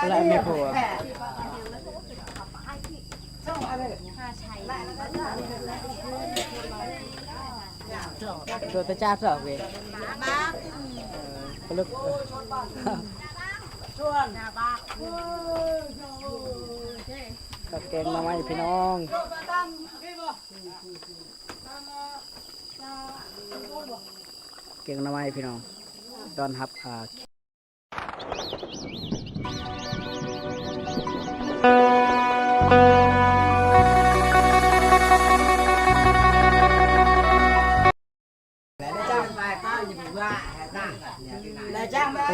ແລະແມ່ຄົວ ໂຕຕາຈາດອກເວ ປະລຶກ ກັບແກງໜໍ່ໄມ້ພີ່ນ້ອງ ແກງໜໍ່ໄມ້ພີ່ນ້ອງ ຕ້ອນຮັບ ອ່າ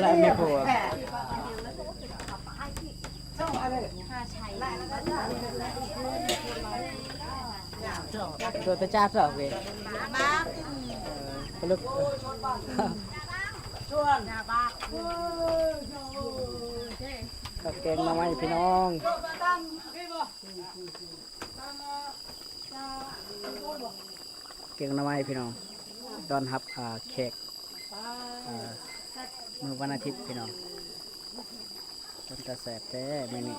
ແລະແມ່ຄົວ ໂຕຕາຈາດອກເວ ປະລຶກ ກັບແກງໜໍ່ໄມ້ພີ່ນ້ອງ ແກງໜໍ່ໄມ້ພີ່ນ້ອງ ຕ້ອນຮັບ ອ່າ ແຂກ ອ່າ ມື້ວັນອາທິດພີ່ນ້ອງ ເປັນຕາແຊບແທ້ມື້ນີ້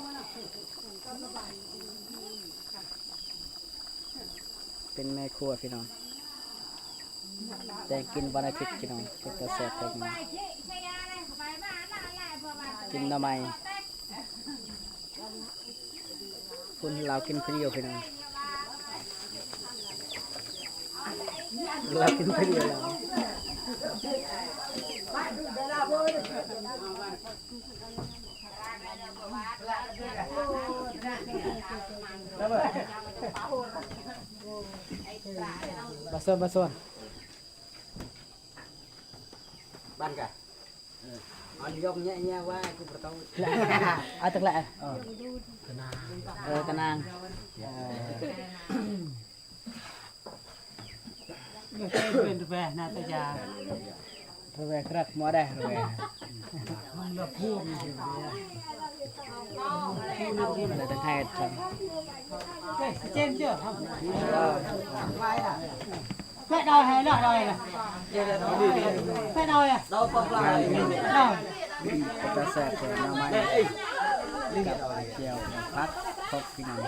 ເປັນແມ່ຄົວພີ່ນ້ອງ ແຕ່ງກິນວັນອາທິດພີ່ນ້ອງ ເປັນຕາແຊບແທ້ ກິນໜໍ່ໄມ້. ພຸ້ນລາວກິນຜູ້ດຽວພີ່ນ້ອງ ລາວກິນຜູ້ດຽວລາວ ມາຊວນ ມາຊວນ ບ້ານກະ ເອົາຍົກແຍະໆວ່າກູບໍ່ຕ້ອງ ເອົາຕັກແຫຼະ ເອີ ກະນາງ ເອີ ກະນາງ ເອີ ເປັນແວນາຕະຍາ ແວກຣັກໝໍໄດ້ ແວ ເປັນແທ້ເຈົ້າ ແປະດອຍໃຫ້ລະດອຍນະ ແປະດອຍອະ ຕາແຊບແທ້ ໜໍ່ໄມ້ກັບແຈ່ວຜັກ ຄົບພີ່ນ້ອງ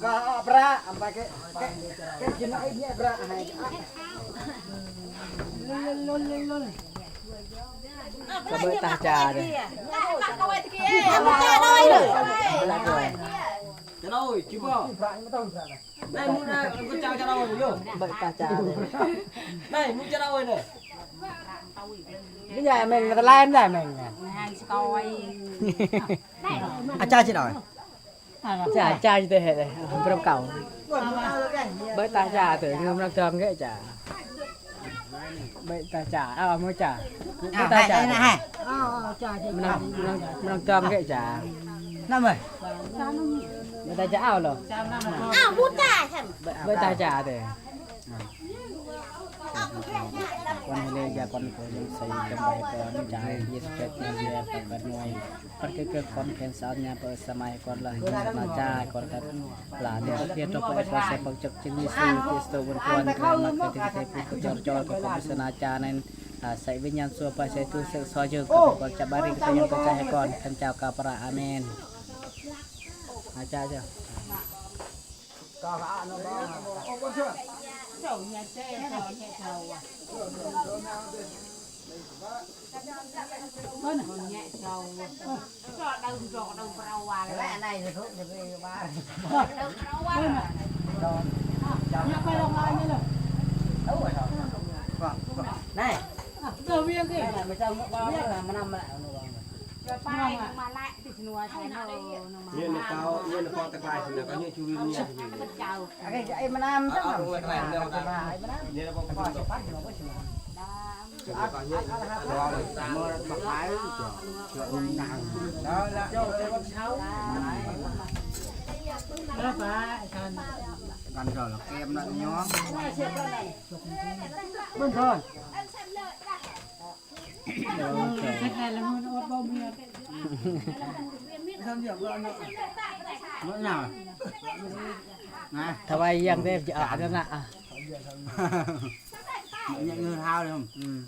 ກະບຣາ ອຳປາເກະ ເກະກິນໄອ້ເນຍບຣາໃຫ້ ກະເບີຕາຈາເດີ ຈະໂດຍ ຈິບໍ ໄດ້ມຸນນະ ກະຈາຈະໂດຍໂຍ ເບີຕາຈາເດີ ໄດ້ມຸນຈະໂດຍເດີ ນີ້ຍາຍແມ່ງຕະລາຍນະແມ່ງ ອາຈານຊິເອົາ ຈາ ຈາ ຈະເຮັດເລີຍ ເປັນເກົ່າ ເບີຕາຈາເຕີ ເງິນມັນຕ້ອງເກະຈາ ເບີຕາຈາ ເອົາ ເອົາມື້ຈາ ເບີຕາຈາ ໃຫ້ ໃຫ້ ໃຫ້ ມັນ ມັນ ມັນຕ້ອງເກະຈາ ນຳເບີ ເບີຕາຈາ ເອົາເລີຍ ອ້າວ ບູຕາຊັ້ນ ເບີຕາຈາເຕີ ກ່ອນໃຫ້ເລີຍ ຢາກ່ອນ ໂກຍັງໃສ່ຈຳໄວ້ກ່ອນ ຈາ ເຈັດສິບແປດ ເດືອນ ແປດໜ່ວຍ ປັດເກີດກ່ອນແຂນສາວຍາເປີດສະໄໝກ່ອນລະ ນາຈາກ່ອນກັບຫຼານເພຽດຕົກໄປ ຂໍໃສ່ປັກຈັກຈຶ່ງມີຊື່ ທີ່ສະໂຕບົນຄວນ ແລະມັກເປັນເທວະເທວີ ກໍຈອດຈອດ ກໍຂອງສະນາຈານັ້ນ ອາໄສວິນຍານຊົ່ວ ໄປໃສ່ຕູ້ເສິກຊອຍເຢິງ ກໍກ່ອນຈະບາຣິກ ກໍຍັງກໍຈະໃຫ້ກ່ອນ ຂ້າພະເຈົ້າກ່າວປະອາເມນ ອາຈາເຈົ້າ. ຖວາຍຢ່າງແດ່ ຈະເອົາອັນນັ້ນນະ ອ່ະ. ເງິນເຮົາເດ້ ອືມ